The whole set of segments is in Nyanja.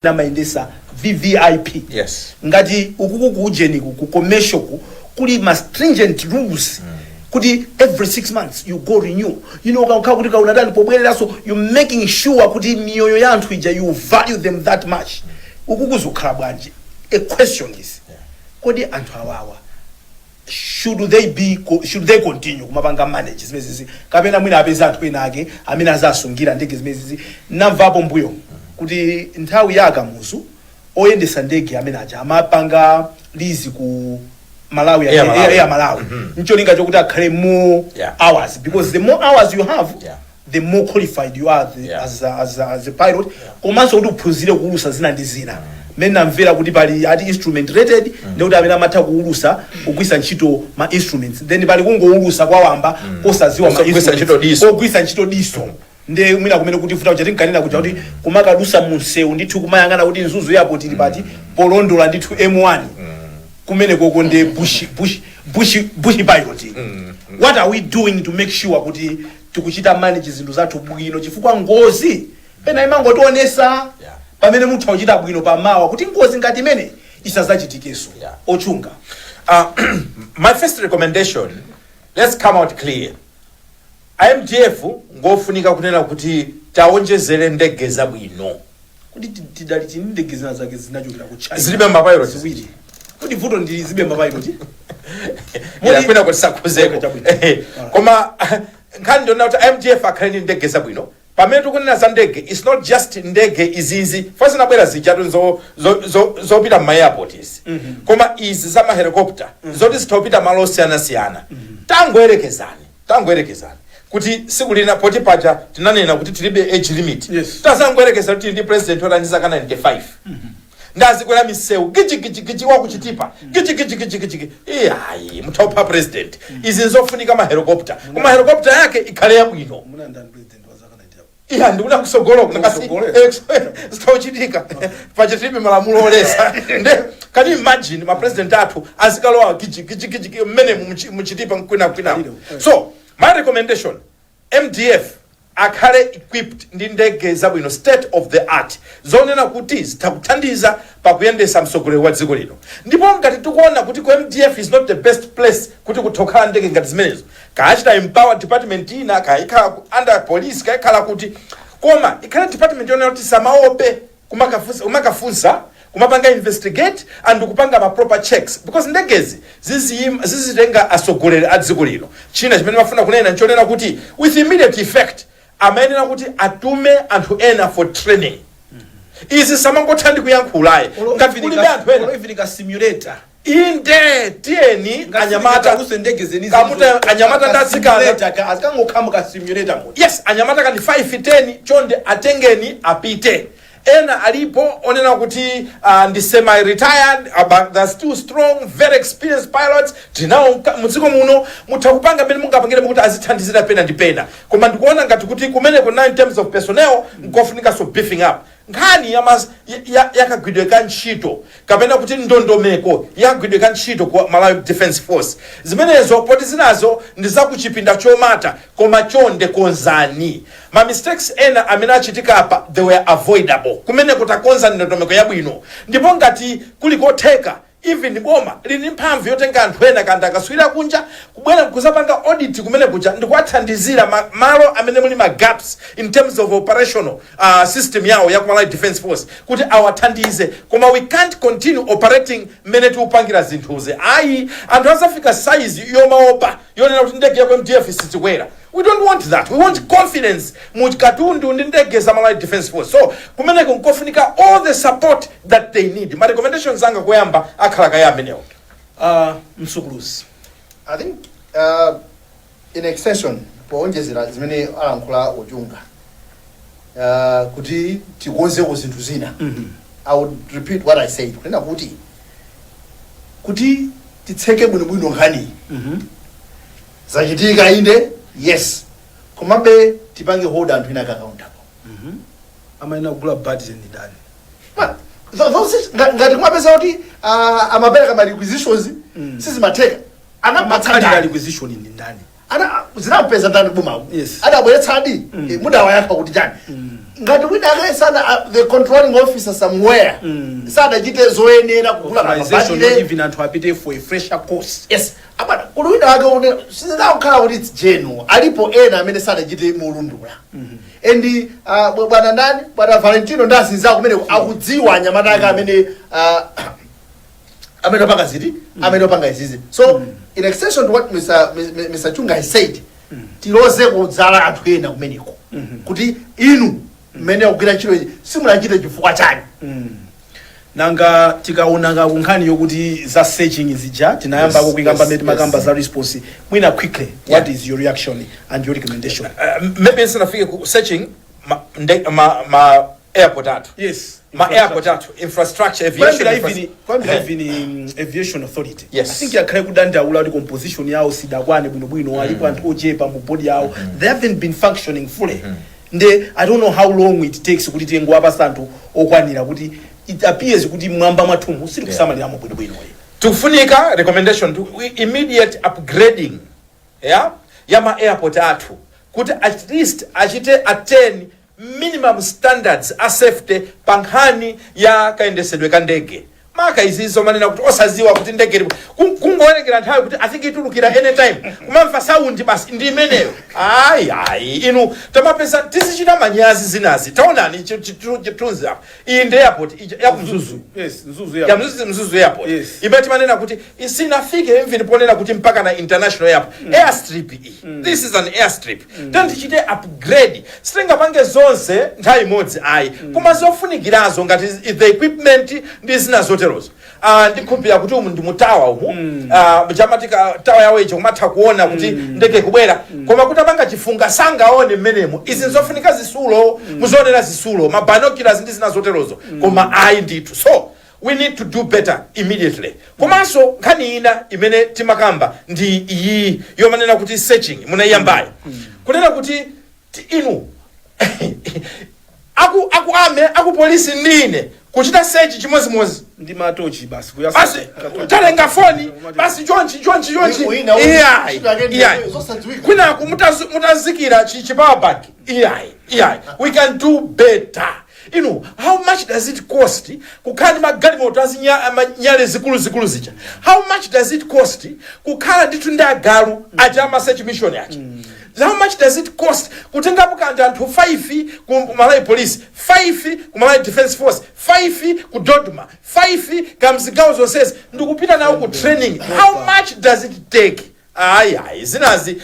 Amayendesa VVIP. Ngati ukuku kuujeniku, ku commercial ku, kuli ma stringent rules kuti every 6 months you go renew, ukakhala kuti kaunadani pobwereranso, you making sure kuti miyoyo ya anthu ija, you value them that much. Uku kuzokhala bwanji? A question is, kodi anthu awawa should they continue kumapanga manage zimenezi, kapena mwina apeza anthu ena ake amene azasungira ndege zimenezi? Namvapo mbuyo kuti nthawi ya Akamuzu, oyendesa ndege amene aja amapanga lease ku Malawi, Air Malawi. Air Malawi, ncholinga chokuti akhale more hours, because the more hours you have, the more qualified you are as a pilot, komanso kuti uphunzire kuulusa zina ndi zina. Mmene namvera kuti pali ati instrument rated, ndikuti amene amatha kuulusa kugwisa ntchito ma instruments, then pali kungoulusa kwawamba kosaziwa ma Kugwisa instruments. ntchito diso. Kogwisa ntchito diso, nde mwina kumene kuti futa kuja tinkanena kuja kuti kumakadusa munsewu ndithu, kumayang'ana kuti Mzuzu Airport ili pati, polondola ndithu M1 kumene koko, nde bush pilot. What are we doing to make sure kuti tikuchita manage zinthu zathu bwino? Chifukwa ngozi pena imangotionesa pamene mutha kuchita bwino pamawa kuti ngozi ngati imene isazachitikenso. Ochunga. My first recommendation, let's come out clear, MDF ngofunika kunena kuti taonjezere ndege zabwino. Kuti tidali tini ndege zina zake zinachokera ku China. Zilibe mapilot. Ziwiri. Kuti vuto ndi zibe mapilot? Ila kwina kuti sakhuzeko. Okay, chabwino. Koma nkhani ndiona kuti MDF akhale ndi ndege zabwino. Pamene tikunena za ndege, it's not just ndege izizi fa zinabwera zijatu zopita mma airport izi, koma izi za mahelicopter zoti zithopita malo osiyanasiyana. Tangoyerekezani kuti siku lina, poti paja tinanena kuti tilibe age limit, tazangoyerekeza kuti tili ndi president woti ndi zaka 95, ndazikwera misewu gijigijigiji wakuchitipa gijigijigijigiji, iyayi, muthaupha president. Izi nzofunika mahelicopter, koma helicopter yake ikhale yabwino. Muna ndani president wa zaka 90? Iya, ndikuda kusogolo. Kusogolo. Zitauchitika paja tilibe malamulo olesa. Nde can you imagine ma president athu azikalowa gijigijigiji mmene muchitipa mkwina kwina? Alilo, eh. So my recommendation, MDF akhale equipped ndi ndege zabwino, state of the art, zonena kuti zitakuthandiza pakuyendesa mtsogoleri wa dziko lino. Ndipo ngati tikuona kuti ku MDF is not the best place kuti kuthokhala ndege ngati zimenezo, kaachita empower department ina, kaikhala under police, kaikhala kuti, koma ikhale department yonena kuti samaope kumakafunsa, kumapanga investigate and kupanga ma proper checks, because ndegezi zizitenga atsogoleri a dziko lino. China chimene mafuna kunena nchonena kuti with immediate effect amayenera kuti atume anthu ena for training. Izi samangotha ndi kuyankhulayi ngati kulibe anthu ena. Even ka simulator. Inde, tiyeni anyamata. Use ndege zeni. Kamuta anyamata ndi atsikana. Azikangokhamu ka simulator mu. Yes, anyamata kani 5, 10, chonde atengeni apite. Ena alipo onena kuti ndi semi retired, but they're still strong, very experienced pilots tinawo mudziko muno. Mutha kupanga mmene mungapangire kuti azithandizira pena ndi pena, koma ndikuona ngati kuti kumeneko na in terms of personnel nkofunikanso beefing up. Nkhani yakagwidwe ka ntchito, kapena kuti ndondomeko yakagwidwe ka ntchito ku Malawi Defense Force, zimenezo poti zinazo ndi zakuchipinda chomata, koma chonde konzani ma mistakes ena amene achitika apa. They were avoidable. Kumene kutakonza ndondomeko yabwino, ndipo ngati kuli kotheka, even boma lili ndi mphamvu yotenga anthu ena kanda akaswira kunja kubwera kuzapanga audit kumene kuja ndikuwathandizira malo amene muli ma gaps in terms of operational system yawo ya ku Malawi Defense Force kuti awathandize. Koma we can't continue operating mmene tikupangira zinthuzi, ayi. Anthu azafika size yomaopa yonena kuti ndege ya ku MDF sizikwera. We don't want that. We want confidence mu katundu ndi ndege za Malawi Defense Force. So kumeneko nkofunika all the support that they need. Ma recommendations anga koyamba akhala kaya amenewo. Msukuluzi. I think in extension, poonjezera zimene alankhula Ochunga, kuti tikonzeko zinthu zina, I would repeat what I said, kunena kuti titseke bwinobwino nkhani. Zachitika inde, yes, komabe tipange hold anthu ena accountable. Amayenera kugula battery ndi ndani? Ngati kumapeza kuti amapereka ma requisitions, sizimatheka, anapatsa amakhalira ndani? Requisition ndi ndani? Ana zinampeza ndani kubomaku? Adabweretsadi? Mudawayankha kuti chani? Ngati wina ake sana, the controlling officer somewhere sadachite zoyenera kugula authorization, not ma battery. Even anthu apite for a fresher course. Yes, abana, kuli wina wake une sizakukhala kuti it's genuine. Alipo ena amene sadachite mulundula, and bwana ndani, bwana Valentino ndasinza kumene akudziwa anyamata ake amene opanga ziti, amene opanga izizi. So in extension to what Mr. Chunga has said, tiloze kudzala anthu ena kumeneko kuti inu mmene akugwira ntchito ichi simunachite chifukwa chani? Nanga tikaona kunkhani yokuti za searching zija tinayambako kuikamba, mene timakamba za response, mwina quickly, what is your reaction and your recommendation? Maybe nsanafike ku searching, ma airport athu, ma airport athu, infrastructure, aviation. Kuyambira even, kuyambira even aviation authority, I think yakhale kudandaula kuti composition yawo sidakwane bwinobwino, alipo anthu ochepa mu board yawo, they haven't been functioning fully. Nde I don't know how long it takes kuti tiyengowapasa anthu okwanira, kuti it appears kuti mwamba mwathumu sili kusamaliramo bwinobwino. Tikufunika recommendation to immediate upgrading ya ma airport athu kuti at least achite attain minimum standards a safety pa nkhani ya kayendesedwe ka ndege, maka izizo manena kuti osaziwa kuti ndege ilipo. Kungowerengera nthawi kuti I think itulukira anytime, kumamva sound basi ndi imeneyo. Ayi, ayi, inu tamapeza tizichita manyazi zinazi. Taonani chithunzi apa, iyi ndi airport ija ya kumzuzu. Yes, Mzuzu. Ya Mzuzu, Mzuzu Airport, imene timanena kuti isinafike even ponena kuti mpaka na international airport. Airstrip iyi, this is an airstrip. Mm. Tichite upgrade, sitingapange zonse nthawi imodzi ayi, koma zofunikirazo ngati the equipment ndi zina zoterozo. Ndikhulupirira kuti umu ndi mu tower umu, chamatika tower yawo icho kumatha kuona kuti ndege ikubwera, koma kuti apanga chifunga sangaone mmenemo. Izi nzofunika zisulo, muzionera zisulo, ma binoculars ndi zina zoterozo. Koma ayi ndithu, so we need to do better immediately. Komanso nkhani ina imene timakamba ndi iyi yomanena kuti searching munayiyambayi, kunena kuti inu aku army, aku polisi ndine kuchita search chimozimozi. Ndi matochi basi. Basi talenga foni basi, chonchi chonchi chonchi. Wina Iyayi. ntchito yake ndi Iyayi. zosadziwika. Kwinaku mutazikira chi power bank. Iyayi, iyayi, we can do better. Inu, how much does it cost kukhala ndi magalimoto amanyale zikulu zikulu zija? How much does it cost kukhala ndithu ndi agalu aja ama search mission aja? How much does it cost kutengapo kandi anthu 5 ku Malawi Police, 5 ku Malawi Defense Force, 5 ku DoDMA, 5 kamzigawo zonsezi ndikupita nawo ku training? How much does it take? Ayi, ayi, zinazi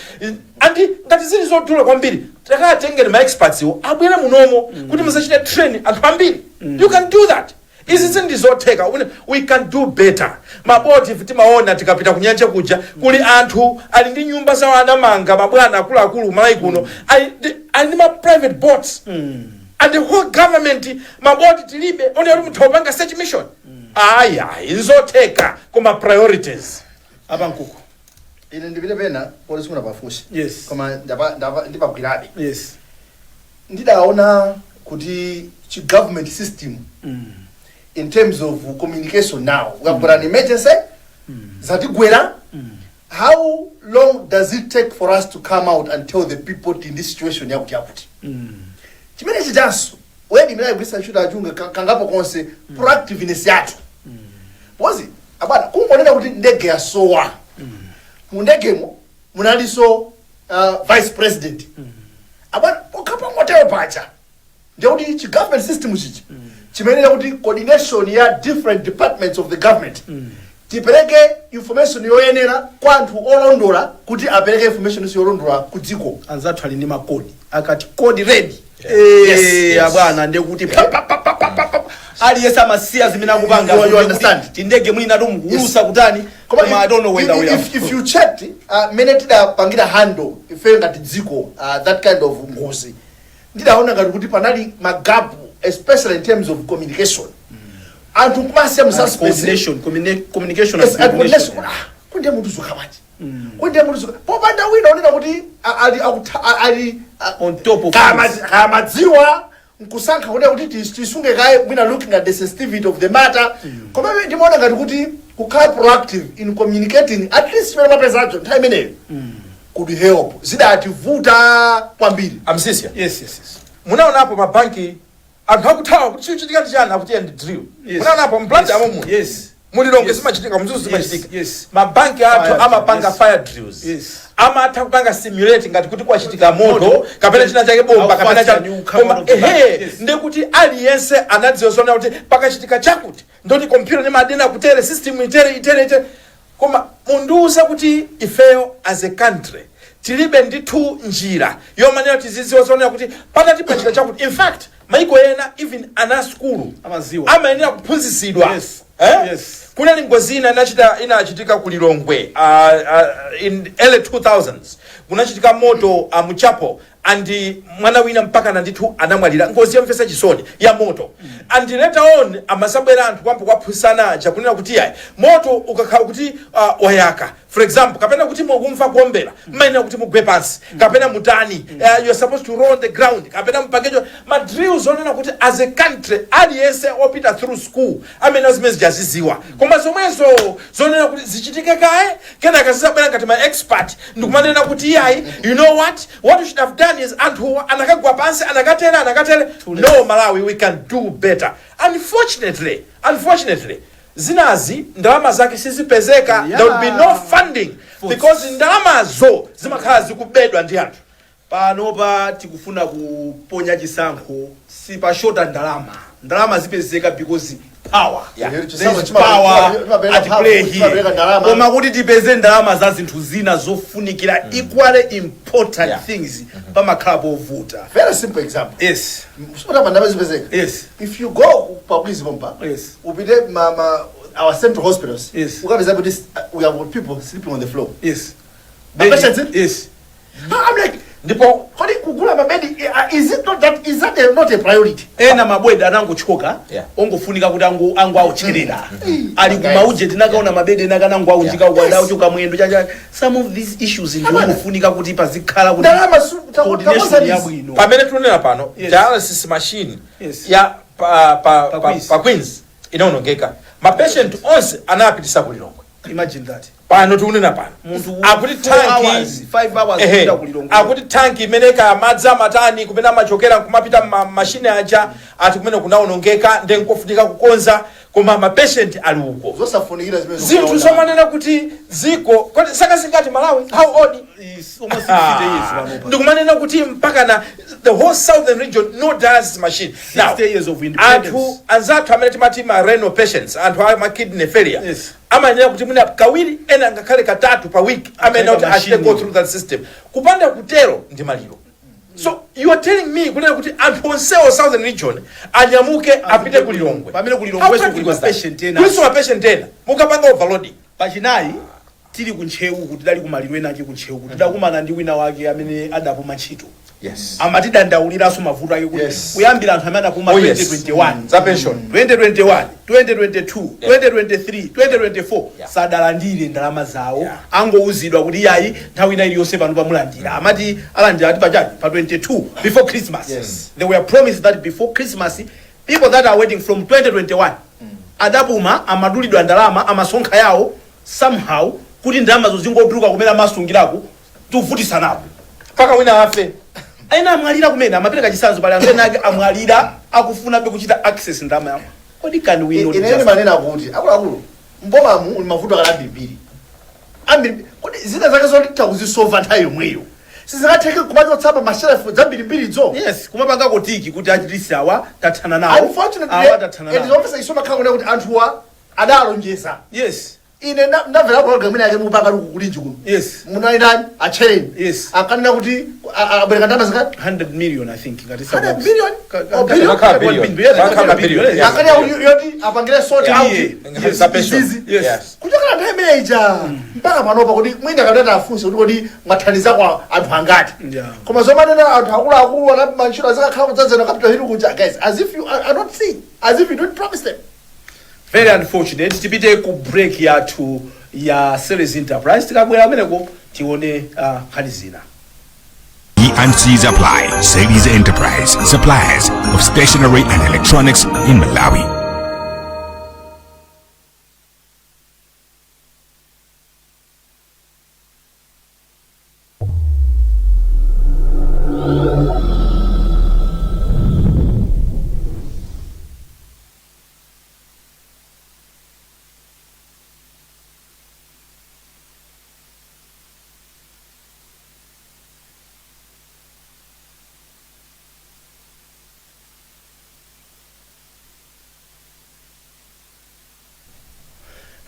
andi ngati zili zodula kwambiri, takatengeni ma experts iwo abwere munomo kuti muzachite train anthu ambiri. You can do that. Izi zindi zotheka. We can do better. Maboti ife timaona tikapita kunyanja kuja, kuli anthu ali ndi nyumba zawo anamanga, mabwana akuluakulu Malawi kuno ali ndi ma private boats, and the whole government maboti tilibe one kuti mutha kupanga search mission. Ayi, ayi, nzotheka, koma priorities. Apa nkuku. Ine ndipite pena polisi kuna pafusi. Koma ndipagwirabe. Ndidaona kuti chi government system in terms of communication, now we have got an emergency, zatigwera, how long does it take for us to come out and tell the people in this situation yakuti yakuti? Chimene chichanso wedi imene ayigwiritsa ntchito achunga kangapo konse, proactiveness yathu, because abwana, kungonena kuti ndege yasowa, mu ndegemo munalinso vice president, abwana, pokhapangotero paja ndekuti chi government system chichi chimenera kuti coordination ya different departments of the government, tipereke information yoyenera kwa anthu olondola kuti apereke information yolondola ku dziko. Anzathu ali ndi ma code, akati code red, abwana, ndekuti pa, pa, pa, pa, pa, pa, pa. Aliyense amasiya zimene akupanga. You understand? Tindege mwina tumukuulusa kutani. Koma koma I don't know whether we if, if you checked mene tidapangira handle ife ngati dziko that kind of ngozi, ndidaona ngati kuti panali ma gap, especially in terms of communication, anthu nkumasiya mu suspense. Coordination, communication Yes, and and coordination. coordination. Ah, kundiye munthu zuka bwanji, kundiye munthu zuka popanda wina unena kuti ali ali On top of things. Kamadziwa nkusankha kunena kuti tisunge kaye, mwina looking at the sensitivity of the matter. Koma ndimaona ngati kuti kukhala proactive in communicating at least chimene mapezacho nthawi imeneyo could help. Zidativuta kwambiri. Amsisia. Yes. Munaonapo mabanki anthu akuthawa kuti chikuchitika ndi chani, akuti ndi drill? Munaonapo m'Blantyre mo muno? Yes. Mu Lilongwe Yes. zimachitika, Mzuzu zimachitika. Mabanki athu Fire amapanga drill, yes. fire drills. Amatha kupanga simulate ngati kuti kwachitika moto Moto. kapena china chake, bomba How kapena fast cha can you come koma out of the bank? ehe. Ndekuti aliyense anadziwa zona kuti pakachitika chakuti ndoti computer ndi madena kutere, system itere, itere, itere. Koma mundiuza kuti ifeyo as a country tilibe ndithu njira yomanena tizidziwa zonena kuti patati pachita chakuti? In fact, maiko ena even ana skulu Amaziwa. amayenera kuphunzitsidwa. Eh? Yes. Kunali ngozi ina inachitika ku Lilongwe in early 2000s. Kunachitika moto mu chapel and mwana wina mpaka na ndithu anamwalira, ngozi yomvetsa chisoni ya moto. And later on amasabwera anthu kwambo kwaphunzitsana aja kunena kuti ayi, moto ukakhala kuti wayaka, for example, kapena kuti mukumva kuombera, mmayenera kuti mugwe pansi kapena mutani, you're supposed to roll on the ground kapena mpangecho ma drills onena kuti as a country aliyense opita through school amene zimene zijaziziwa. Koma zomwezo zonena kuti zichitike kaye, kenaka zizabwera ngati ma expert ndikumanena kuti iyayi, you know what you should have done is anthuwa anakagwa pansi, anakatere, anakatere. No, Malawi, we can do better. Unfortunately, zinazi ndalama zake sizipezeka. There will be no funding because ndalamazo zimakhala zikubedwa ndi anthu. Panopa tikufuna kuponya chisankho, sipashota ndalama. Ndalama zipezeka because power. There is power at play here. Chimapereka ndalama. Koma kuti tipeze ndalama za zinthu zina zofunikira, equally important things, pamakhala povuta. Very simple example. Sipota ndalama zipezeka. If you go pa Queens pompa, upite ma our central hospitals, ukapeza kuti we have got people sleeping on the floor. Ma patients? Yes. No, I'm like, Ndipo kodi kugula mabedi, is it not that, is that not a priority? Ena mabwedi anangochoka, ongofunika kuti ango aucherera ali Guys. kumauje. Tinakaona mabedi ena kanango aunjika ukwada mwendo chacha. Some of these issues ndi Amana. ongofunika kuti pazikhala kuti Ndalama coordination takoza yabwino. Pamene tunena pano, dialysis machine ya pa, Pa pa, Queens. pa Queens inaonongeka. Ma patient onse anapitisa ku Lilongwe. Imagine that. Pano tikunena pano, Munthu akuti 4 tanki hours, 5 hours Ehe, kupita ku Lilongwe. Akuti tanki imene kaya madzi amatani kumene amachokera kumapita mashine aja, ati kumene kunaonongeka, ndi nkofunika kukonza, koma ma patient ali uko. Zosafunikira zimene. Zinthu zomanena kuti ziko kodi saka zingati Malawi, how old? Is almost 60 years panopa. Ndikumanena kuti mpaka na the whole southern region, no dialysis machine now. 60 years of independence. Anthu anzathu amene timati ma renal patients, anthu a ma kidney failure, amayenera kuti mwina kawiri, ena ngakhale katatu pa week, amene kuti achite machine. go through that system. Kupanda kutero ndi maliro. So you are telling me kunena kuti anthu onsewo southern region anyamuke apite ku Lilongwe? Pamene ku Lilongweso kuli ma patient ena. Kuliso ma patient ena, mukapanga overloading. Pachinayi tili kuntchewu, kuti tidali kumaliro ena ake kuntchewu, kuti tidakumana ndi wina wake amene adapuma ntchito. Amatidandauliranso mavuto ake kuti kuyambira anthu amene adapuma 2021, Za pension. 2021, 2022, 2023, 2024, sadalandire ndalama zawo. Angouzidwa kuti yayi, nthawi ina iliyonse pano pamulandira. Amati alandira ati pachani, pa 22, before Christmas. They were promised that before Christmas. People that are waiting from 2021, adapuma, amadulidwa ndalama, amasonkha yawo, somehow kuti ndalamazo zingotuluka kumene amasungirako, tuvutisa Mpaka wina afe. Ena amwalira kumene. Amapereka chitsanzo, pali anthu ena ake amwalira akufunabe kuchita access ndalama yawo. Kodi can we not Ine just manena kuti akuluakulu, mbomamu uli mavuto akala ambirimbiri ambiri. Kodi zina zake zoti takuzisova nthawi yomweyo sizikatheke kumachotsapa mashelefu zambirimbiridzo? Yes, kumapanga tick kuti at least awa tathana nawo, Unfortunately, awa tathana and nawo. zomvetsa chisoni makhala kunena kuti anthuwa adalonjeza. Ine ndamvera program ina yake mupanga luku kulinji kuno. Munali nani, achereni? Akanena kuti abwereka ndalama zingati? 100 million, I think, ngati 100 million? Or billion? Makhala billion. Makhala billion. Yeah. Akanena kuti yoti apangire sort out Yes. Za pension. izizi. Kuchokera nthawi imene ija mpaka panopa, kuti mwina kapita afunse kuti kodi mwathandiza kwa anthu angati? Koma zomanena anthu akuluakulu anapima ntchito azikakhala kudzadzana Capital Hill kuja, guys, as if you are not seeing, as if you don't promise them. Very unfortunate. Tipite ku break yathu ya Series Enterprise. Tikabwera ameneko tione nkhani zina. E&C Supply, Sales Enterprise, suppliers of stationery and electronics in Malawi.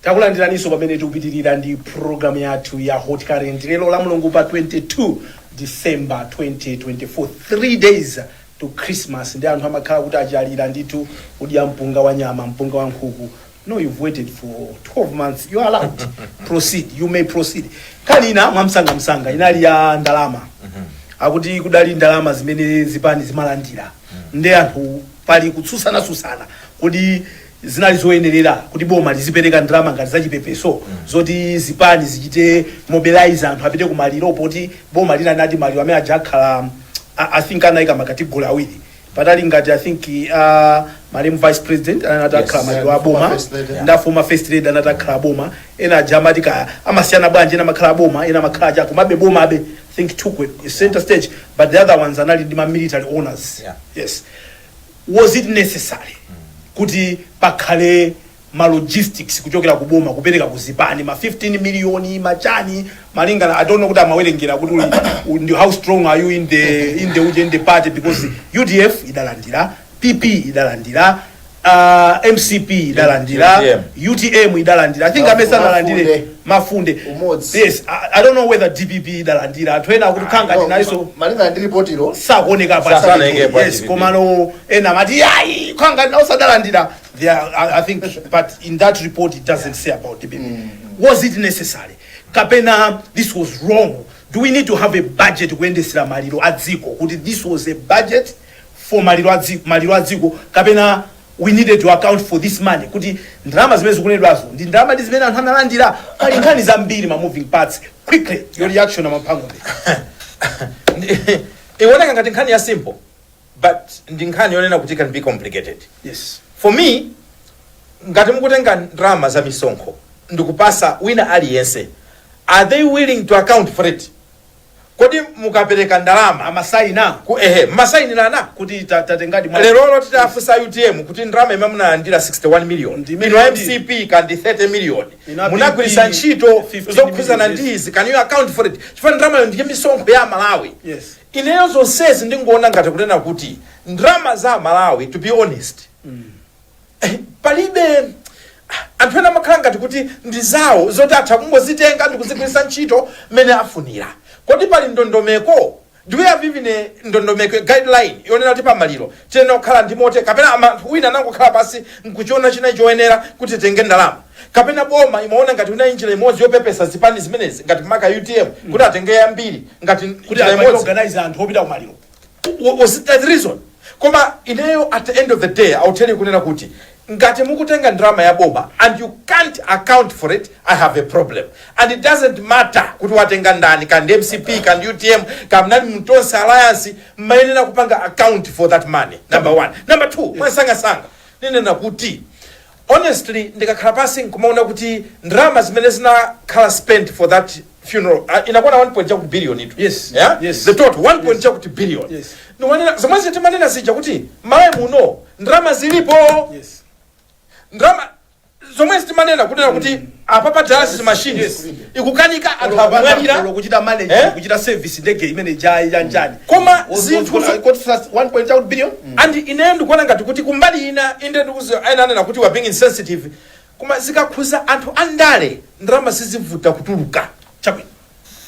Takulandiraninso pamene tikupitirira ndi program yathu ya Hot Current lero la Mulungu pa 22 December 2024, 3 days to Christmas. Ndi anthu amakhala kuti achalira ndithu kudya mpunga wa nyama, mpunga wa nkhuku. No, you've waited for 12 months, you are allowed. Proceed, you may proceed. Nkhani ina mwamsangamsanga inali ya ndalama. Akuti kudali ndalama zimene zipani zimalandira, ndi anthu pali kutsutsana-tsutsana kuti zinali zoyenerera kuti boma lizipereka ndalama ngati zachipepeso zoti zipani zichite mobilize anthu apite kumaliro, poti boma linanati maliro amene aja akhala, I think anayika ma category awiri patali ngati, I think, malemu vice president anati akhala maliro a boma Former first lady. nda former first lady anati akhala boma. Ena aja amati kaya amasiyana bwanji, ena amakhala boma, ena amakhala cha komabe boma abe, I think took center stage, but the other ones anali ndi ma military honors. Yes, was it necessary kuti pakhale ma logistics kuchokera ku boma kupereka ku zipani ma 15 miliyoni machani, malingana, I don't know kuti amawerengera kuti ndi how strong are you in the uje, in the party? Because UDF idalandira, PP idalandira, MCP idalandira, UTM. UTM idalandira, I think amene sanalandire Mafunde. Mafunde. Umodzi. Yes, I don't know whether DPP idalandira. Anthu ena akuti khanga No, tinaiso malinga ndi ripotilo sakuoneka pa Sakuoneka pa yes DPP. Komano ena amati yayi, khanga osadalandira. They are, I think, but in that report it doesn't say about DPP. Was it necessary kapena this was wrong? Do we need to have a budget kuyendesera maliro a dziko, kuti this was a budget for maliro a dziko, maliro a dziko, kapena we needed to account for this money, kuti ndalama zimene zikunenedwazo ndi ndalama ndi zimene anthu analandira? Pali nkhani zambiri, ma moving parts. Quickly, your reaction, amapangombe. Ioneka ngati nkhani ya simple, but ndi nkhani yonena kuti can be complicated. For me, ngati mukutenga ndalama za misonkho ndikupasa wina aliyense, are they willing to account for it? Kodi mukapereka ndalama amasaina ku ehe, masayinirana kuti tatengadi Lerolo titafunsa UTM kuti ndalama imene munalandira 61 million, Ndi imene ino MCP kandi 30 million, Ino munagwiritsa PP ntchito 15 zokhuzana million, ndi izi, can you account for it? Chifukwa ndalamayo ndiye misonkho ya Malawi. Ineyo zonsezi ndingoona ngati kunena kuti ndalama za Malawi, to be honest, palibe anthu ena amakhala ngati kuti ndi zawo zoti atha kungozitenga ndikuzigwiritsa ntchito mmene afunira. Kodi pali ndondomeko? Do we have even a ndondomeko, a guideline yonena kuti pamaliro tiyenera kukhala ndi mote, kapena anthu wina anangokhala pasi nkuchiona china choyenera kuti titenge ndalama, kapena boma imaona ngati una njira imodzi yopepesa zipani zimenezi ngati maka UTM kuti atenge yambiri ngati kuti njira apange imodzi organize anthu opita kumaliro? Was it that reason? Koma ineyo, at the end of the day, I'll tell you kunena kuti ngati mukutenga ndalama ya boma and you can't account for it, I have a problem. And it doesn't matter kuti watenga ndani, kandi MCP, kandi UTM, kamnali mu Tonse Alliance, mmayenera kupanga account for that money, number one. Number two, mwasangasanga ninena kuti honestly, ndikakhala pasi nkumaona kuti ndalama zimene zinakhala spent for that funeral, inakwana 1 point chakuti billion itu. Yeah? Yes. The total 1 point chakuti billion. Niwanena zomwe timanena zija kuti Malawi muno ndalama zilipo. Ndalama zomwe timanena kunena kuti apa pa dialysis machines ikukanika, anthu akumwalira. Olo kuchita manage, Eh? kuchita service ndege imene jayi yanjani. Koma zinthu 1 point chakuti billion. And ineyo ndikuona ngati kuti kumbali ina, inde ndikuziwa ena anena kuti we are being insensitive, koma zikakhuza anthu andale, ndalama sizivuta kutuluka. Chabwino,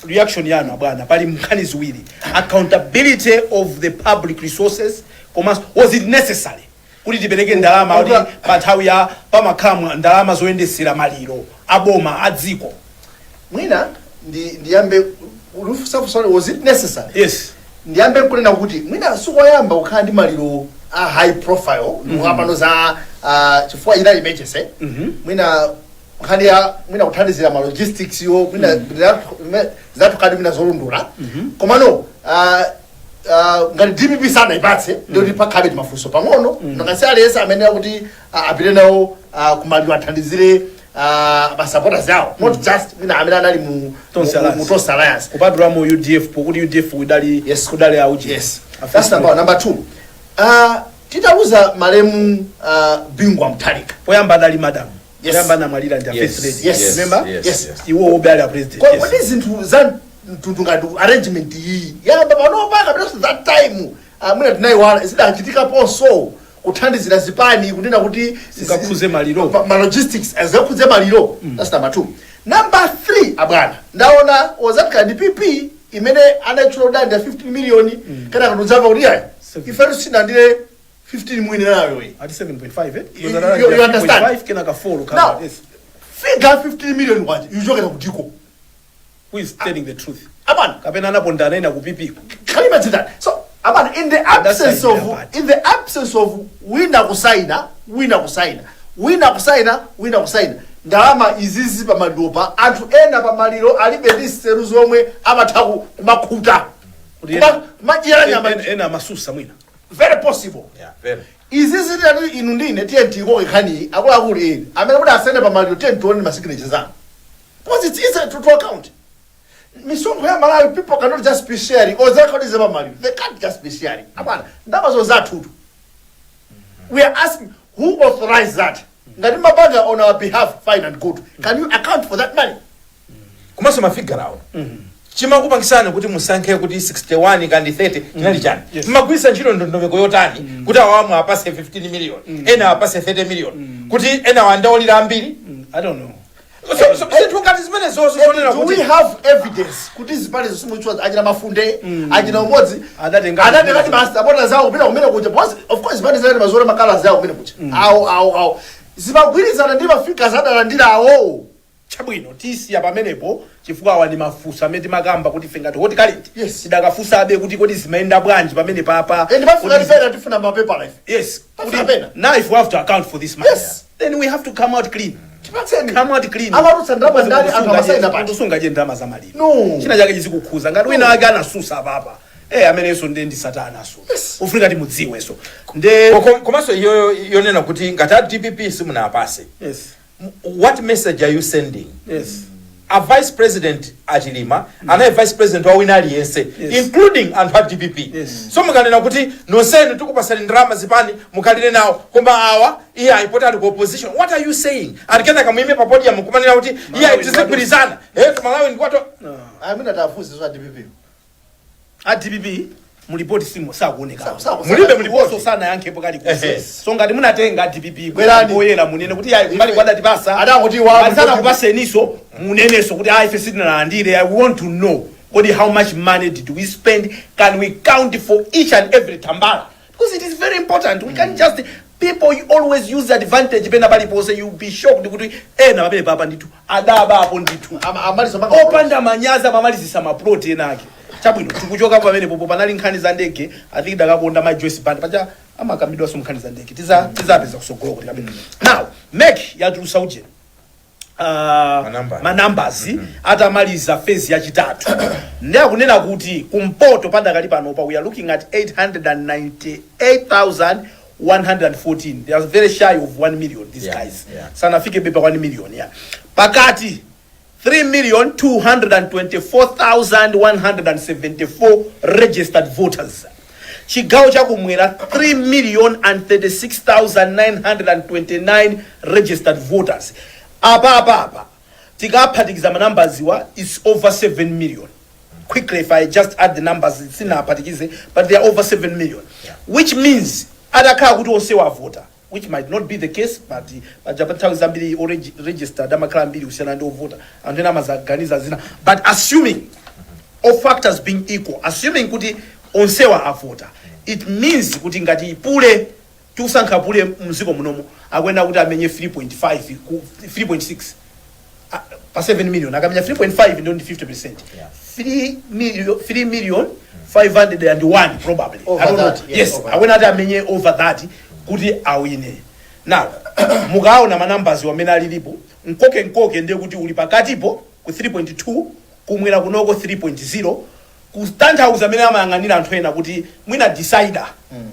reaction yanu abwana. Pali nkhani ziwiri: accountability of the public resources, komanso was it necessary kuti tipereke ndalama kuti pa nthawi ya pamakhala ndalama zoyendesera maliro aboma a dziko? Mwina ndiyambe ulufusafusa, was it necessary? Yes. Ndiyambe nkunena kuti mwina sikoyamba kukhala ndi maliro a high profile ndikukapano za chifukwa inali emergency. Mwina nkhani ya mwina kuthandizira ma logistics yo, mwina zathu kadi mwina zolondola. Komano ngati DPP sanayipatse, ndikuti pakhabe timafunso pang'ono. Ngati aliyense amene akuti apite nawo kumaliro, athandizire ma supporters awo, not just mwina amene anali mu Tonse mu Alliance. mu Tonse Alliance. Kupatulamo UDF, pokuti UDF kudali kudali auji. Yes, that's number one. Number two, titauza malemu Bingu wa Mutharika, Poyamba adali madam. Poyamba anamwalira ndi a first lady. Remember? Yes. Iwo obe ali a president. Kodi zinthu za mtundu ngati arrangement iyi yamba panopa, kapena that time mwina tinayiwala, zidachitikaponso? Kuthandizira zipani kunena kuti Zikakhuze maliro. Ma logistics azikakhuze maliro. That's number two. Number three, abwana, ndaona wazakhala ndi PP imene anachula kudanda 15 million, kana kanuzamva kuti ayi, Seven. ife sinalandire 15 mwini nayo iyi. Ati 7.5, eh? You understand? 5 kenaka 4. Now, yes. Figure 15 million kwacha ichokera kutiko? Who is telling the truth? Abana. Kapena anaponda anaena ku PP? Can you imagine that? So abana, in the absence That's of idea. in the absence of wina kusaina, wina kusaina, wina kusaina, wina kusaina, ndalama izizi pamalopa anthu ena pamaliro alibe ndi nzeru zomwe amatha kumakhuta, Kuti ena- kumadyera nyama. Ena amasusa mwina. Very possible. Yeah, very. Izi zitati inu ndine tiye tiyikoke nkhaniyi, akuluakulu eni amene kuti asende pamaliro, tiye tione ma signatures anu, because it's easy to account misonkho ya Malawi. People cannot just be sharing or zakaulize pamaliro. They can't just be sharing, abana, ndalama zathutu. We are asking who authorized that. Ngati mapanga on our behalf, fine and good. Can you account for that money? Komanso ma figure awo, chimakupangisani kuti musankhe kuti 61 kandi 30 chinali chani? Mmagwiritsa ntchito ndondomeko yotani kuti awamwe apase 15 million, ena apase 30 million, kuti ena wandaolira ambiri? I don't know. So zinthu ngati zimene zozo zonena Do we kuti have evidence kuti zipale zosimuchwa achina Mafunde, achina Umodzi Adatenga- adatenga masapota zawo kupita kumene kuja? Because of course zipale zake mazoona makala zawo kumene kuja, awo awo awo zimagwirizana ndi ma figures adalandira awo. Chabwino, tisiya pamenepo chifukwa awa ndi mafunso amene timakamba kuti ife ngati Hot Current tidakafunsabe kuti kodi zimayenda bwanji pamene papa? And pafuna tipena, tifuna mapepala ife. Pafuna pena. Now if we have to account for this money, then we have to come out clean. Tipatseni. Come out clean. Amatutsa ndalama ndani? Anthu amasaina pati? Usungaje ndalama za maliro? No. China chake chizikukhuza ngati wina wake anasusa papa, eh, amenenso ndiye ndi satana so. Ufunika timudziwenso nde. Komanso iyoyo yonena kuti ngati a DPP simunapase, what message are you sending? A vice president Achilima anaye vice president wa wina aliyense, including anthu a DPP. So mukanena kuti nonsenu tikupasani ndalama zipani mukhalire nawo, koma awa iye ayipoti ali ku opposition, what are you saying? And kenaka muime pa podium kumanena kuti iye Malawi. Tizigwirizana, eh, Malawi ndikwato. Amene tafunse za DPP. A DPP mulipoti simo sakuoneka. Mulibe mulipoti. Mulipoti sanayankhepo kali. So ngati munatenga DPP, Bwerani. oyera munene kuti ayi, kumbali kwadatipasa. Adangoti wa- Alisana kupaseniso, muneneso kuti ayi, ife sitinalandire. I want to know kodi how much money did we spend? Can we count for each and every tambala? Because it is very important. We can't just, people, you always use advantage pena paliponse. You be shocked kuti ena pamene papa ndithu adaba apo ndithu. Amaliso manga. Opanda manyazi, amamalizisa maploti ena ake. Chabwino, tikuchoka pamene popo panali nkhani za ndege. I think dakakonda ma Joyce Band pacha amakambidwanso nkhani za ndege, tizapeza kusogolo kuti kapena. Now MEC yatulusa uje Manambala. Manumbers atamaliza phase yachitatu, ndi akunena kuti kumpoto padakali panopa we are looking at 898,114. They are very shy of 1 million, these guys. Sanafike bepa 1 million, yeah. Pakati 3 million 224,174 registered voters. Chigawo chakumwera 3 million and 36,929 registered voters. Apa apa apa tikaphatikiza manambaziwa is over 7 million. Quickly, if I just add the numbers, sinaphatikize, but they are over 7 million, which means atakhala kuti onse wavota, which might not be the case, but paja nthawi zambiri registered amakhala ambiri kusiyana ndi ovota, anthu ena amazaganiza zina, but assuming all factors being equal, assuming kuti onsewa avota, it means kuti ngati pule tikusankha pule mdziko munomo, akuyenda kuti amenye 3.5 3.6 pa 7 million. Akamenya 3.5 ndio ndi 50%. 3 million, 3 million 501 probably. Over I don't know. that, yes, Yes. over. Akwena ati amenye over that kuti awine. Now mukaona manumbers amene alilipo, nkoke nkoke ndiye kuti uli pakatipo ku 3.2, kumwera kunoko 3.0, kutanthauza amene amayang'anira anthu ena kuti mwina decider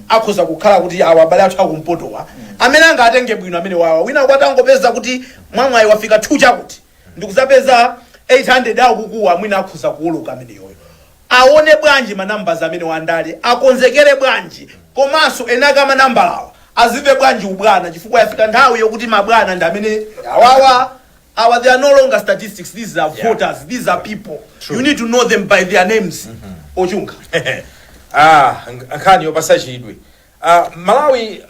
akhoza kukhala kuti awa abale athu akumpotowa amene angatenge bwino amene wawa wina kwatangopeza kuti mwamwayi wafika 2 chakuti ndikuzapeza 800 akukuwa, mwina akhoza kuwoloka amene yoyo. Aone bwanji manumbers amene wandale akonzekere bwanji, komanso enaka manambalawa azive bwanji ubwana, chifukwa yafika nthawi yokuti mabwana ndi amene awawa awa. They are no longer statistics. These are voters, these are people. You need to know them by their names. Ochunga. Ah, nkhani yopasa chidwi. Ah, Malawi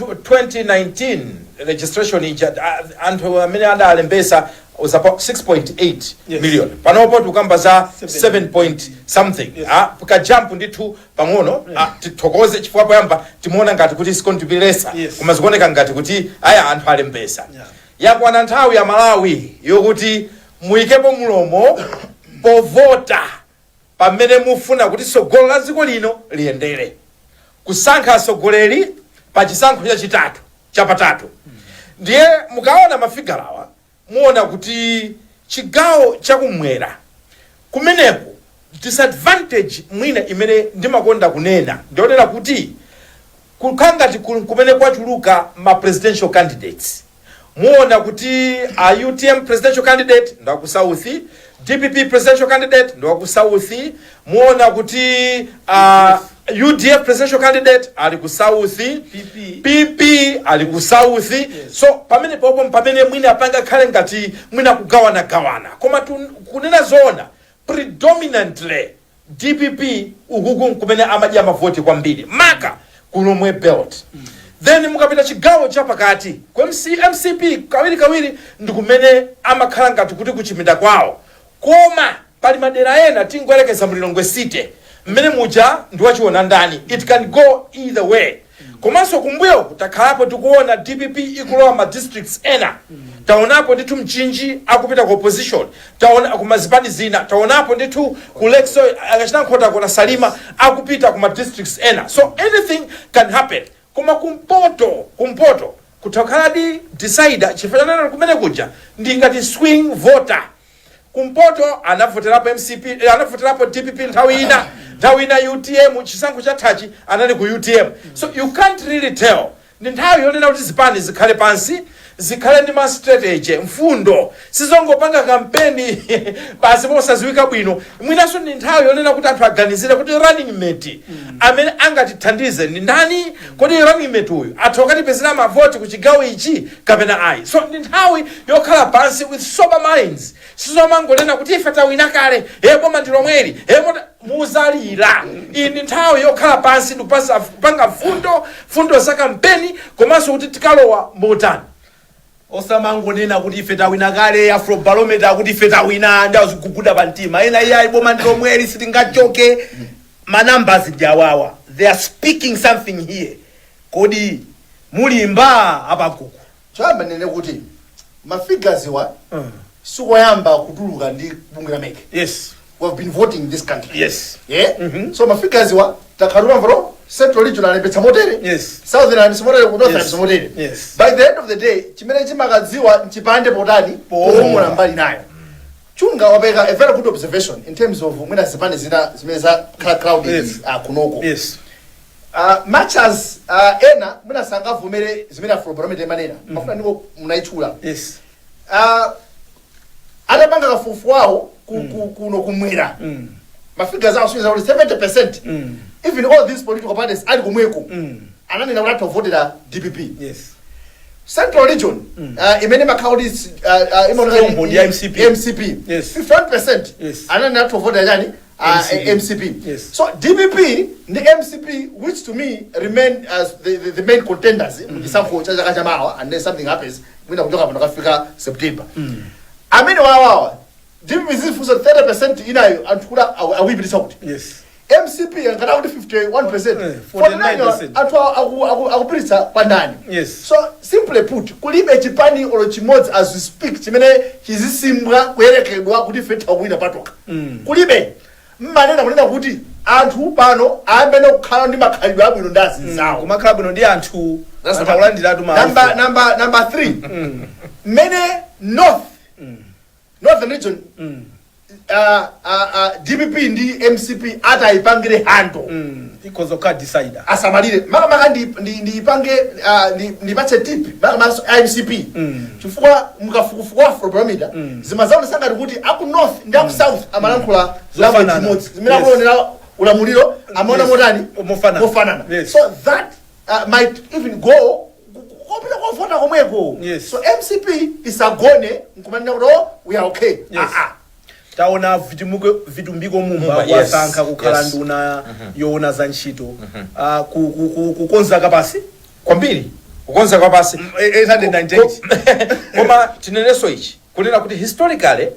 2019 registration ija, anthu amene adalembesa was about 6.8 million. Panopo tikukamba za 7 point something. Ah, ka jump ndithu pang'ono. Ah, tithokoze chifukwa poyamba timaona ngati kuti it's going to be lesser, koma zikuoneka ngati kuti aya anthu alembesa. Yakwana nthawi ya Malawi yokuti muyikepo mulomo povota pamene mufuna kuti tsogolo la dziko lino liyendere, kusankha atsogoleri pa chisankho chachitatu chapatatu. Ndiye mukaona mafigalawa, muona kuti chigawo chakumwera kumeneko, disadvantage mwina imene ndimakonda kunena ndionera kuti kukhala ngati kumene kwachuluka ma presidential candidates. Muona kuti a UTM presidential candidate ndaku South, DPP presidential candidate ndaku South, muona kuti UDF presidential candidate ali ku South, PP. PP ali ku South. So pamene popo pamene mwina apanga khale ngati mwina kugawanagawana, koma kunena zoona, predominantly DPP ukuku kumene amadya mavoti kwambiri, maka ku Lomwe Belt. Then mukapita chigawo chapakati ku MCP, kawiri kawiri ndi kumene amakhala ngati kuti kuchipinda kwawo, koma pali madera ena, tingoyerekeza Mlilongwe City, mmene muja ndi wachiona ndani, it can go either way. Komanso kumbuyo takhalapo tikuona DPP ikulowa ma districts ena. Taonapo ndithu Mchinji akupita ku opposition, taona kumazipani zina, taonapo ndithu ku Lexo akachita Nkhotakota, Salima akupita kuma districts ena. So anything can happen. Koma kumpoto, kumpoto kutakhaladi decider, chifukwa chanena kumene kuja ndi ngati swing voter. Kumpoto anavoterapo MCP, anavoterapo DPP nthawi ina, nthawi ina UTM. Chisankho chathachi anali ku UTM. So you can't really tell. Ndi nthawi yonena kuti zipani zikhale pansi, zikhale ndi ma strategy, mfundo, sizongopanga kampeni basi mosaziwika bwino. Mwinanso ndi nthawi yonena kuti anthu aganizire kuti running mate amene angatithandize ndi ndani. Kodi running mate uyu atha kukatipezera mavoti ku chigawo ichi kapena ayi? So ndi nthawi yokhala pansi with sober minds, sizomangonena kuti ife tawina kale, he, boma ndi lomweli, he, muzalira. Iyi ndi nthawi yokhala pansi ndi kupanga fundo za kampeni, komanso kuti tikalowa motani. Osamangonena kuti ife tawina kale, Afrobarometer kuti ife tawina, ndi aziguguda pa mtima ena, iye ayi, boma ndi lomweli, sitingachoke. Ma numbers ndi awawa, they are speaking something here. Kodi mulimba apakuku? Choyamba nene kuti ma figures wa sikoyamba kutuluka ndi bungwe la MEC. We have been voting in this country. Yeah? So ma figures wa takhalula mvolo, Central Region alembetsa motere, Southern alembetsa motere, ku North alembetsa motere. By the end of the day, chimene chimakadziwa nchipande potani, powombola mbali nayo. Chunga wapeka a very good observation in terms of mwina zipani zina zimene zakhala crowded kunoko. Much as ena mwina sangavomere zimene Afrobarometer imanena, mafuna ndiko munaitchula, atapanga kafukufuku wawo kuno kumwera, ma figures awo asonyeza kuti 70%, even all these political parties ali kumweko, ananena kuti atha kuvotera DPP. Central Region, imene makhala kuti imaoneka Stronghold ya MCP. MCP, 51% ananena atha kuvotera chani? MCP. MCP. Yes. So DPP ndi MCP, which to me remain as the main contenders muchisankho cha chaka chamawa, and then something happens mwina kuchoka pano kafika September, amene wawawa DPP zifunsa 30% inayo anthu kuti akuyipititsa kuti. MCP ankati kuti 51%, 49 49%. anthu akupititsa kwa ndani? So simply put, kulibe chipani olo chimodzi as we speak chimene chizisimbwa kuyerekedwa kuti ife tawina patoka. Kulibe. Mmanena kunena kuti anthu pano ayambe kukhala ndi makhalidwe abwino ndi azinzawo. Kumakhala bwino ndi anthu, That's anthu akulandiratu ma Number 3, mmene Northern Region, DPP ndi MCP atayipangire handle, ikhoza kukhala decider. Asamalire makamaka ndipange ndipatse tip makamaka MCP, chifukwa mukafukufuku wa Afrobarometer zimazaonesa ngati kuti aku North ndi aku South amalankhula language Zofanana. imodzi zimene akuonera ulamuliro amaona motani? Mofanana. Mofanana. So that might even go kopita kovota komweko. So MCP isagone nkumanena kuti, "Oh, we are okay." Ah, ah. Taona Vitumbiko Mumba Mumba, yes. wasankha kukhala nduna yoona za ntchito. Ah, kukonza kapasi kwambiri. Kukonza kwa pasi. 898. Koma tinenenso ichi, kunena kuti historically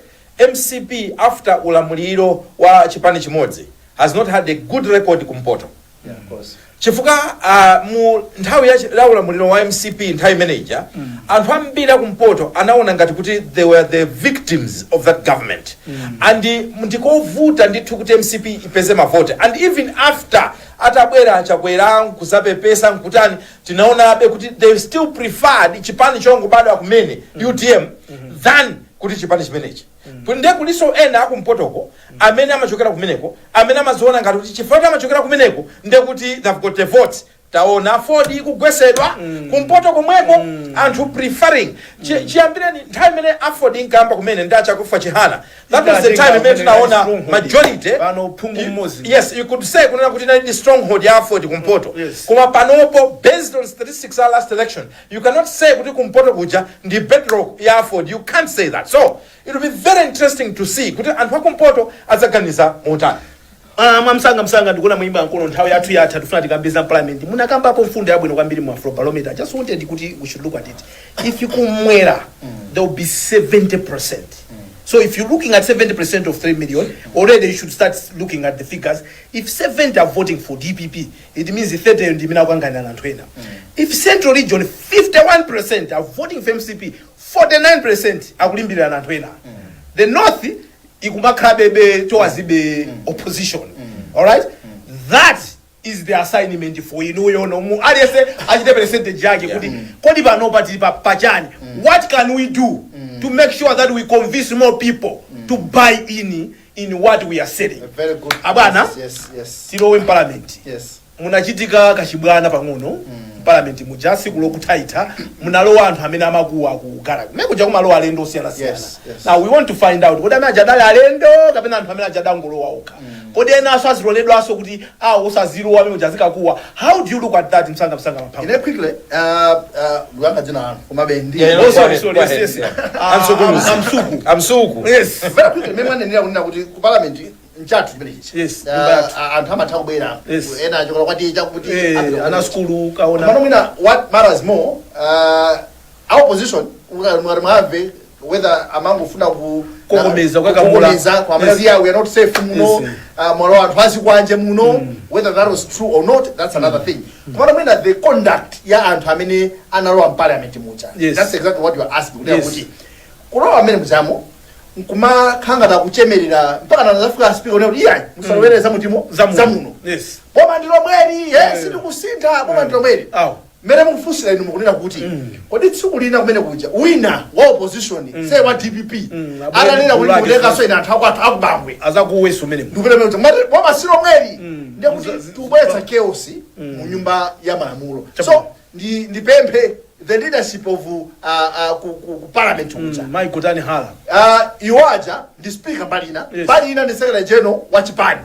MCP after ulamuliro wa chipani chimodzi has not had a good record kumpoto. Yeah, of course. Chifukwa mu nthawi ya ulamuliro wa MCP, nthawi imeneija, anthu ambiri akumpoto anaona ngati kuti they were the victims of that government, and ndikovuta ndithu kuti MCP ipeze mavote. And even after atabwera Chakwera nkuzapepesa nkutani, tinaonabe kuti they still preferred chipani chongobadwa kumene, UTM, than kuti chipani chimenechi. Ndiye kuliso ena akumpotoko amene amachokera kumeneko, amene amaziona ngati kuti chifukwa amachokera kumeneko ndiye kuti they've got the votes. Taona AFORD ikugwesedwa kumpoto komweko, anthu preferring. Chiyambireni nthawi imene AFORD inkayamba kumene ndi achakufa Chihana, that was the time imene tinaona majority. Pano phungu mmodzi. Yes, you could say kunena kuti inali stronghold ya AFORD kumpoto. Koma panopo, based on statistics our last election, you cannot say kuti kumpoto kuja ndi bedrock ya AFORD. You can't say that. So it will be very interesting to see kuti anthu akumpoto adzaganiza motani. Ah, mwamsanga msanga, ndikuona muimba mkono, nthawi yathu yatha. Tifuna tikambiza parliament. Munakambapo mfundo yabwino kwambiri mu Afrobarometer. Just wanted kuti we should look at it. If kumwera, there will be 70%. So if you're looking at 70% of 3 million already, you should start looking at the figures. If 70 are voting for DPP, it means 30 ndi imene akukanganira anthu ena. If Central Region, 51% are voting for MCP, 49% akulimbirana anthu ena. The North ikumakhala bebe towards the opposition. All right, that is the assignment for inuyo nomu aliyense achite percentage yake kuti kodi panopa tili pachani? What can we do to make sure that we convince more people to buy in what we are selling? A very good. Abwana. Yes. Tilowe mparliament. Yes. Munachitika kachibwana pang'ono parliament muja siku lokuthaitha. Munalowa anthu amene amakuwa ku gallery kumene kuja, kumalowa alendo osiyanasiyana. Now we want to find out kodi amene ajadali alendo kapena anthu amene ajadangolowa okha. Kodi enanso aziloledwanso kuti awo osazilowa amene kuja azikakuwa? How do you look at that, msanga msanga, Maphambo? Ine quickly, luyanga dzina lanu komabe ndi Yeah, Oh, go sorry, ahead, sorry, go yes, ahead, yes. yeah. Ah, Amsukuluzi. Amsuku. Amsuku. Yes. Very quickly, mmene mwanenera kunena kuti ku parliament nchathu chimene chichi. Yes, nyumba yathu. Anthu amatha kubwera. Ena achokera kwati chakuti. Ana skulu kaona. Komano mwina what matters more, our opposition, mukati mwamve whether amangofuna ku Kokomeza, kukakamula. kukokomeza kwamene yeah, we are not safe muno. Mwalo anthu azikwanje muno. Whether that was true or not, that's another thing. Komano mwina the conduct ya anthu amene analowa mparliament muja, that's exactly what you are asking, kuti kuti kulowa amene mujamo nkumakhanga kuchemerera mpaka nanazafika speaker kuti iyayi, musalowere zamutimo zamuno. Boma ndi lomweli, yes, tikusintha, boma ndi lomweli. Awo. Mmene mukufunsira inu, mukunena kuti kodi tsiku lina kumene kuja wina wa opposition, say wa DPP, atanena kuti abwere ndikutenganso ine anthu akwathu akubangwe, azakuweso umene ndikupita mene kuti boma si lomweli, ndiye kuti tikubweretsa chaos mu Nyumba ya Malamulo. So ndipemphe the leadership of ku parliament kuja, Michael Tani Hala. Iwo aja ndi speaker mbali ina, mbali ina ndi secretary general wa chipani,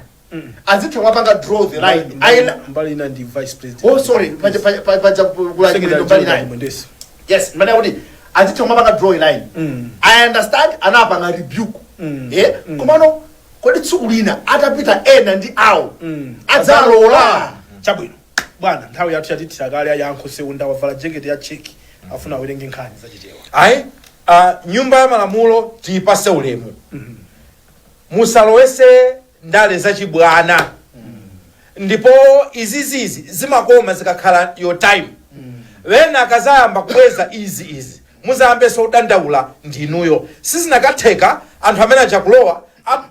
azitha kumapanga draw the line. Mbali ina ndi vice president. Oh, sorry, paja kula Secretary mbali General naye. Mwendesi. Yes, mbali kuti azitha kumapanga draw a line. I understand anapanga rebuke, komano kodi tsiku lina atapita ena ndi awo adzalola? Chabwino bwana, nthawi yathu yatithira kale. Ayankho Seunda wavala jeketi ya cheki, afuna awerenge nkhani zachichewa. Ayi, Nyumba ya Malamulo tiyipase ulemu. Musalowese ndale zachibwana, ndipo izizizi zimakoma zikakhala your time. Wena akazayamba kubweza izi izi, muzayambenso kudandaula ndinuyo. Sizinakatheka anthu amene achakulowa,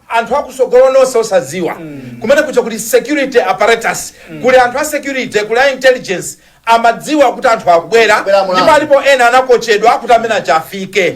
anthu akusogolo nonse osadziwa kumene kucha kuli security apparatus, kuli anthu a security, kuli a intelligence, amadziwa kuti anthu akubwera. Akubwera mulamu. Ndipo alipo ena anakochedwa kuti amene achafike.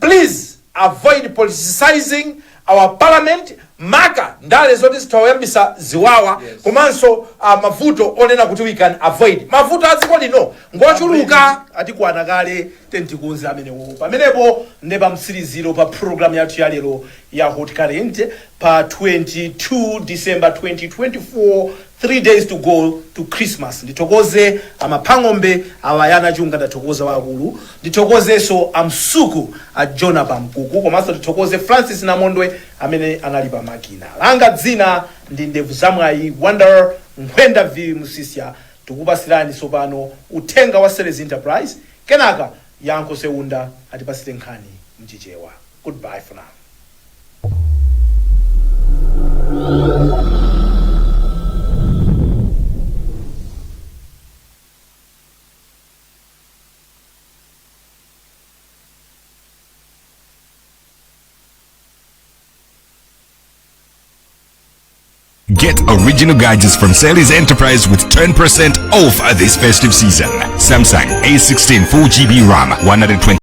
Please avoid politicizing our parliament, maka ndale zoti zitawayambisa ziwawa komanso mavuto onena kuti we can avoid. Mavuto a dziko lino ngochuluka. Atikwana kale, tentikonze amenewo. Pamenepo ndi pa mtsiriziro pa program yathu ya lero ya Hot Current pa 22 December 2024, 3 days to go to Christmas. Ndithokoze Amaphang'ombe awayana chunga, ndathokoza wakulu. Ndithokozenso Amsuku a Jona Pamkuku, komanso ndithokoze Francis Namondwe amene anali pa makina. Langa dzina ndi Ndevu Zamwayi Wonder Nkhwenda V Musisya. Tikupasirani tsopano uthenga wa Selly's Enterprise, kenaka Yankho Seunda atipasire nkhani mchichewa. Goodbye for now. Get original gadgets from Selly's Enterprise with 10% off this festive season. Samsung A16 4GB RAM 120